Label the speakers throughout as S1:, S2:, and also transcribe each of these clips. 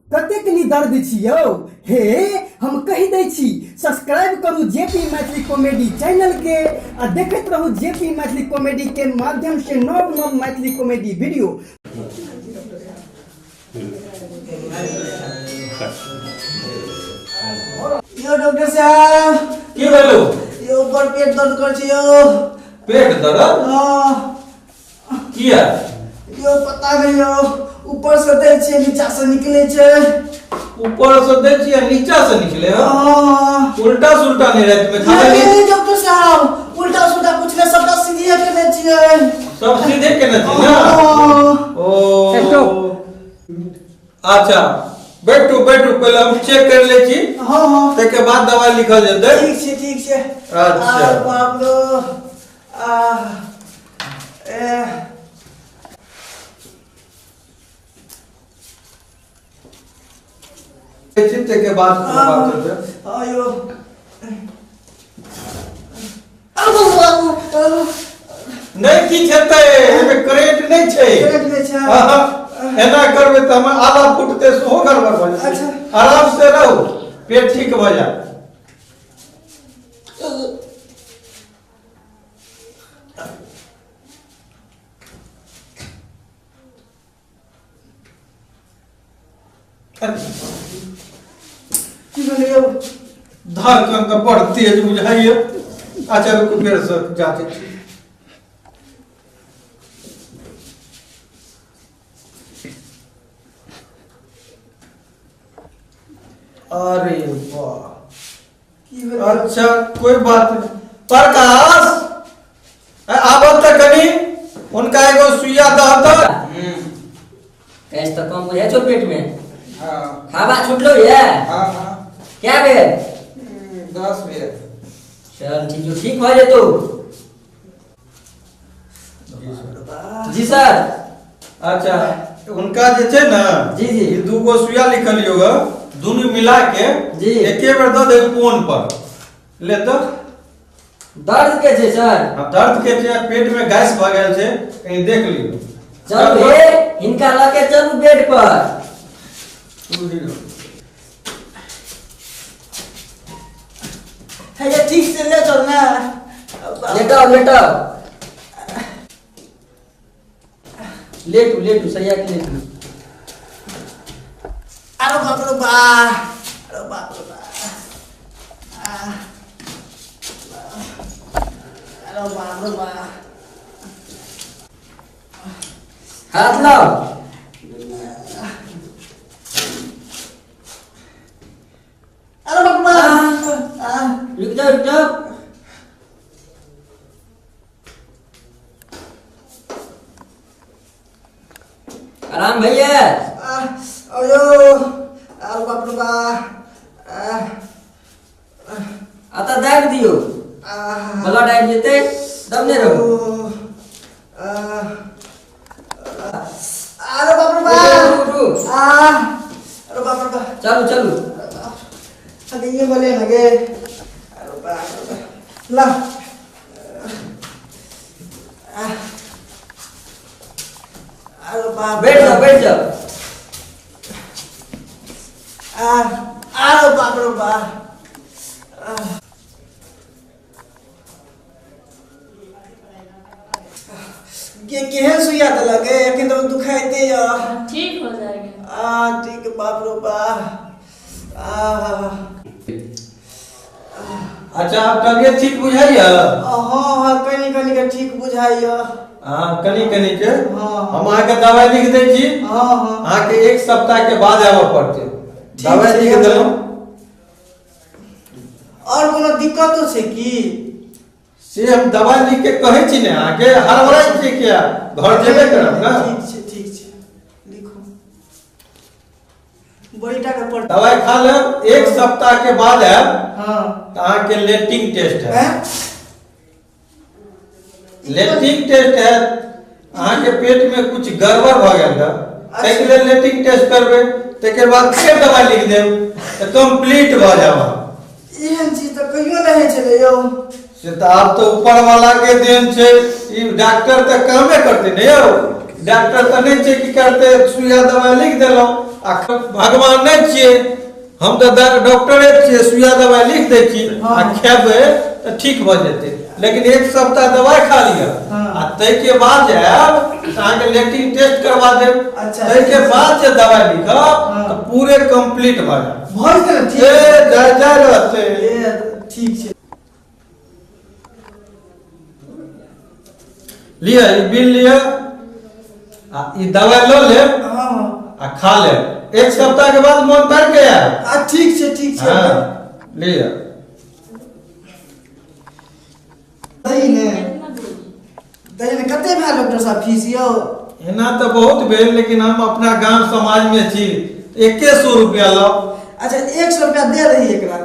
S1: कतेक निदर्द छी यौ। हे हम कहि दै छी, सब्सक्राइब करू जेपी मैथिली कॉमेडी चैनल के आ देखैत रहू जेपी मैथिली कॉमेडी के माध्यम से नव नव मैथिली कॉमेडी वीडियो।
S2: यो डॉक्टर साहब,
S3: की भेलो?
S2: यो बड़ पेट दर्द कर छै यो।
S3: पेट दर्द?
S2: हाँ।
S3: किया?
S2: यो पता नहीं यो, ऊपर से दै छै नीचा से निकले छै।
S3: ऊपर से दै छियै नीचा से निकले?
S2: हाँ।
S3: उल्टा सुल्टा नहीं रात में खाना?
S2: नहीं नहीं डॉक्टर साहब, उल्टा सुल्टा कुछ नहीं, सबटा सीधे केने छियै।
S3: सब सीधे केने छियै ना?
S2: हाँ।
S3: ओ अच्छा, बैठू बैठू, पहले हम चेक कर ले छी।
S2: हाँ हाँ।
S3: तके बाद दवाई लिखल जेतै।
S2: ठीक छै ठीक छै।
S3: अच्छा।
S2: आ बाप रो, आ ए
S3: चित्ते के बाद बात होते।
S2: आयो
S3: नहीं की हेतै, एमे करेंट नहीं छै।
S2: करेंट नहीं छै।
S3: आहा, एना करबै तऽ हमर आधा फुटते सेहो गड़बड़ भऽ जेतै।
S2: अच्छा।
S3: आराम से रहू, पेट ठीक भऽ जायत।
S2: की भेलै यौ?
S3: धड़कन तऽ बड़ तेज बुझाइए। अच्छा रुकू, फेर से जाते छी। अरे वाह,
S2: की भेलै?
S3: अच्छा कोई बात नहीं। प्रकाश आबत तऽ कनी हुनका एगो सुइया दह तऽ।
S4: गैस तऽ कम बुझाइ छौ पेट में?
S5: हाँ।
S4: हवा छुटलो ये?
S5: हाँ हाँ।
S4: क्या बेर?
S5: 10 बेर।
S4: चल ठीक छौ, ठीक भऽ जेतौ। जी सर।
S3: अच्छा उनका जे छै ने,
S4: जी, जी।
S3: ई दूगो सुइया लिखलियो ग, दुनू मिला के
S4: जी।
S3: एके बेर दऽ देब कोन पर ले तऽ।
S4: दर्द के छै सर?
S3: हाँ, दर्द के छै, पेट में गैस भऽ गेल छै, कहीं देख लियो।
S4: चलू हे, हिनका लऽ के चलू बेड पर।
S2: हे ये ठीक से ले चल ना।
S4: लेटाओ लेटाओ, लेटू लेटू, सरिया के लेटू।
S2: अरे बाप रे बा, अरे बाप रे बा, अरे बाप रे बा।
S4: हाथ लाओ।
S2: अरे बाप रे बा।
S4: रुक जाओ रुक जाओ, आराम भैया।
S2: अयो अरे बाप रे बा।
S4: अतः दाबि दियौ, ब्लड आबि जेतै, दबने रहू।
S2: अरे बाप रे बा।
S4: उठू, उठू।
S2: अरे बाप रे बा।
S4: चलू चलू।
S2: अरे ये बोले लगे। अरे बाप रे बा। ला। अरे बाप।
S4: बैठ जाओ बैठ जाओ।
S2: अरे बाप रे बा। के केहन सुइया देलक गे? एखन तऽ दुखाइते यऽ।
S6: ठीक हो जाएगा।
S2: आ ठीक, बाप रे बा। आ
S3: अच्छा आब तबियत ठीक बुझाइया?
S2: हाँ हाँ, कनी कनी के ठीक बुझाइया।
S3: हाँ कनी कनी के।
S2: हाँ।
S3: हम अहाँके दवाई लिख दै छी।
S2: हाँ हाँ।
S3: अहाँके 1 सप्ताह के बाद आबऽ पड़तै। दवाई लिख देलहुँ।
S2: और कोनो दिक्कतो छै की?
S3: से हम दवाई लिख के कहै छी ने, अहाँके हड़बड़ाइ छियै किया? घर जेबे करब ने।
S2: ठीक छै ठीक छै, लिखू। बड़ी टाका पर
S3: दवाई खा लेब, 1 सप्ताह के बाद आयब।
S2: हाँ।
S3: तऽ अहाँके लेट्रिन टेस्ट है।
S2: हैं?
S3: लेट्रिन टेस्ट है, अहाँके पेट में कुछ गड़बड़ भऽ गेल है, ताहिके लेल लेट्रिन टेस्ट करबै, तकर बाद फेर दवाई लिख देब तऽ कम्प्लीट भऽ जायब अहाँ।
S2: एहन चीज तऽ कहियो नहि होइ छलै यौ।
S3: से तऽ आब तऽ ऊपर वाला के देन छै, ई डॉक्टर तऽ कामे करतै ने यौ। डॉक्टर तऽ नहि छै कि करतै, सुइया दवाई लिख देलहुँ, आ भगवान नहीं छियै, हम तऽ डॉक्टरे छियै, सुइया दवाई लिख दै छी आ खेबै तऽ ठीक भऽ जेतै। लेकिन एक सप्ताह दवाई खा लिअ आ ताहिके बाद जायब तऽ अहाँके लैट्रिन टेस्ट करवा देब।
S2: अच्छा।
S3: ताहिके बाद जे दवाई लिखब तऽ पूरे कंप्लीट भऽ जायत।
S2: भऽ जेतै ने? ठीक
S3: ए जाय जाय रहतै।
S2: ए ठीक छै।
S3: लिअ ई बिल लिअ आ ई दवाई लऽ लेब आ खा लेब। एक सप्ताह के बाद मोन पारि के आयब।
S2: आ ठीक छै, ठीक छै।
S3: हाँ, लिअ।
S2: दही ने, दही ने कते भेल डॉक्टर साहब फीस यौ?
S3: एना तऽ बहुत भेल, लेकिन हम अपना गाम समाज में छी, 100 रुपया लाउ।
S2: अच्छा 100 रुपया दे रही एकरा।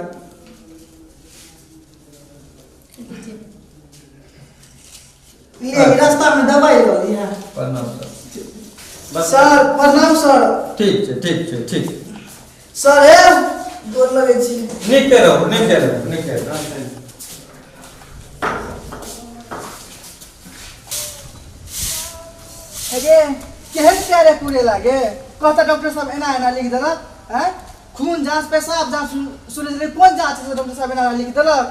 S2: ले रास्ता में दवाई लऽ लिहा।
S3: प्रणाम सर।
S2: सर प्रणाम सर।
S3: ठीक छै, ठीक छै, ठीक।
S2: सर ए गोर लगै छी।
S3: नीके रहू, नीके रहू, नीके रहू।
S2: अगे केहन प्यारे पूरे लागे, कहता डॉक्टर साहब एना एना लिख देलक। हैं खून जांच पेशाब जांच सुनै छलियै, कोन जांच छै डॉक्टर साहब एना एना लिख देलक?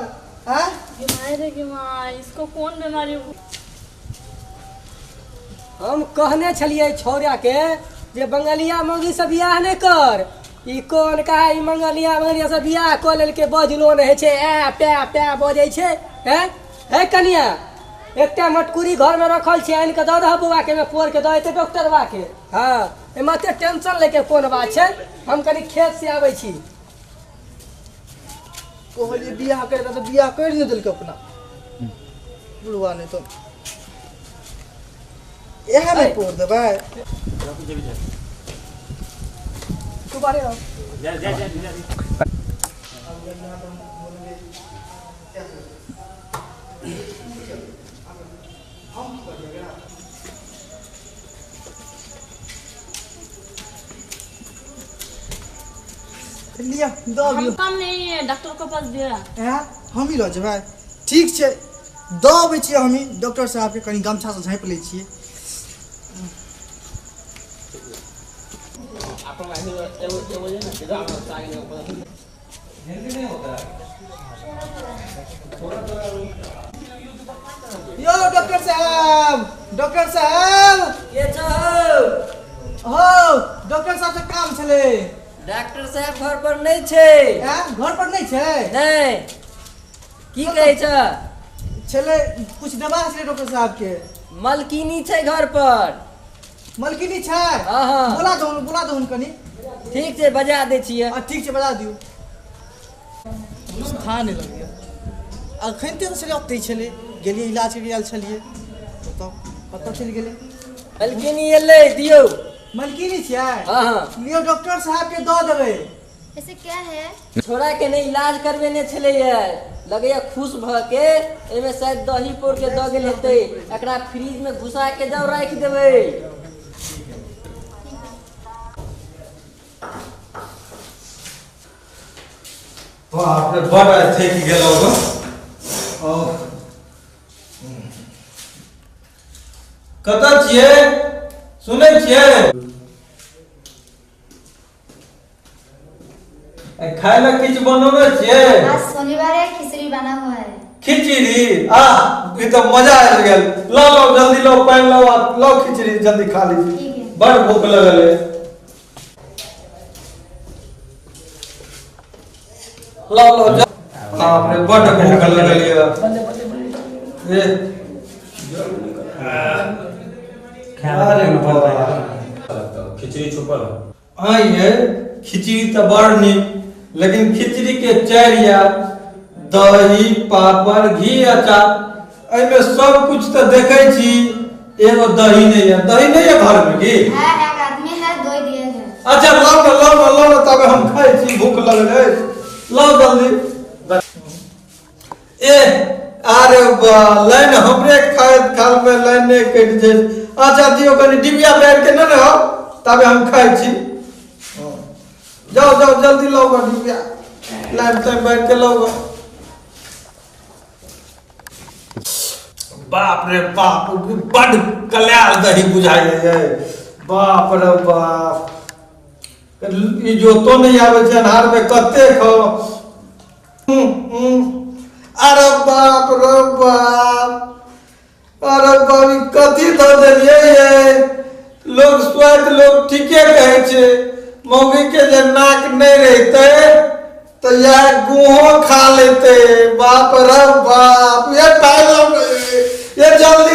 S2: हैं
S6: बीमारी रे माँ, इसको कौन बीमारी?
S7: हम कहने छलियै छौड़ा के जे बंगलिया मौगी से बियाह नहि कर, ई कोन कहा ई मंगलिया मंगलिया से बियाह कऽ लेलकै, बजलो नहि होइ छै, ऐ पै पै बजै छै। हैं हे कनिया, एकटा मटकुरी घर में रखल छै, आनि कऽ दऽ दह बौआ के, पोर के दऽ एतै डॉक्टरवा के। हाँ एहिमे एते टेंशन लैके कोन बात छै, हम कनि खेत से आबै छी।
S2: कहलियै बियाह करि तऽ बियाह करि नहि देलकै अपना बुढ़वा, नहि तऽ इएह मे पोर देबै। तू बारे रह। लिअ दऽ
S6: हम
S2: अबियौ।
S6: काम नहीं है, डॉक्टर के पास दिया।
S2: हैं हम ही लऽ जेबै? ठीक छै दऽ अबै छियै हमही डॉक्टर साहबके, कनि गमछासँ झाँपि लै छियै। यो डॉक्टर साहब, डॉक्टर साहब
S4: के छौ?
S2: हो डॉक्टर साहब से काम छलै।
S4: डॉक्टर साहब घर पर नहीं छै।
S2: हैं घर पर नहीं छै?
S4: नहीं। की कहै छ?
S2: छलै कुछ दवा छलै डॉक्टर साहब के।
S4: मलकिनी छै घर पर।
S2: मलकिनी छै?
S4: हाँ हाँ।
S2: बोला दहुन, बोला दहुन कनि।
S4: ठीक छै बजा दै छियै।
S2: ठीक छै बजा दियौ। था नहि लगैया अखन तऽ छलै, ओतै छलै, गेलियै इलाज के आयल छलियै, तऽ कतऽ चलि गेलै?
S4: मलकिनी एलै, दियौ।
S2: मलकिनी छियै?
S4: हाँ हाँ।
S2: लियौ डॉक्टर साहब के दऽ देबै।
S8: ऐसे क्या है?
S4: छोड़ा के नहि इलाज करबेने छलैया, लगैया खुश भऽ के एहिमे शायद दही पोर के दऽ गेल हेतै, एकरा फ्रिज में घुसा के जाउ राखि देबै।
S3: बाप रे बड़ थकि गेलहुँ गो। कतऽ छियै? सुनै छियै? खाय लए किछु बनौने छियै?
S8: आज शनिवार है, खिचड़ी बना हुआ है।
S3: खिचड़ी? आ ई तऽ मजा आबि गेल। लाओ लाओ जल्दी लाओ, पानि लाओ, लाओ खिचड़ी जल्दी खा ली, बड़ भूख लगल है। लाओ लाओ, बाप रे बड़ भूख लगल है। अरे
S9: खिचड़ी छुपल
S3: है। ये खिचड़ी तो बड़ नीक, लेकिन खिचड़ी के चारिया दही पापड़ घी अचार एहिमे सब कुछ तो देखे छी, एगो दही नहीं है। दही नहीं है घर में की?
S8: है, एक आदमी है, दो दिए है।
S3: अच्छा लाओ ना, लाओ ना, लाओ ना, तब हम खाई छी, भूख लगल है, लाओ जल्दी। ए अरे बा लाइन हमरे खाए खाल में लाइन नहीं कटि जाए। अच्छा दियो कनी डिबिया बैर के न रहो तबे हम खाई छी। जाओ जाओ जल्दी लाओ डिबिया, लाइन टाइम बैठ के लाओ। बाप रे बाप बड कल्याण दही बुझाइ है, बाप रे बाप। ई जोतो नहि आबै छै अन्हार मे कतेक हो। अरे बाप रे बाप, अरे बाप, ई कथी धऽ देलियै ये? लोग स्वाद लोग ठीके कहै छै, मौगी के जे नाक नहि रहितै तऽ इएह गुहो खा लेतै। बाप रे बाप, ये पायल, ये जल्दी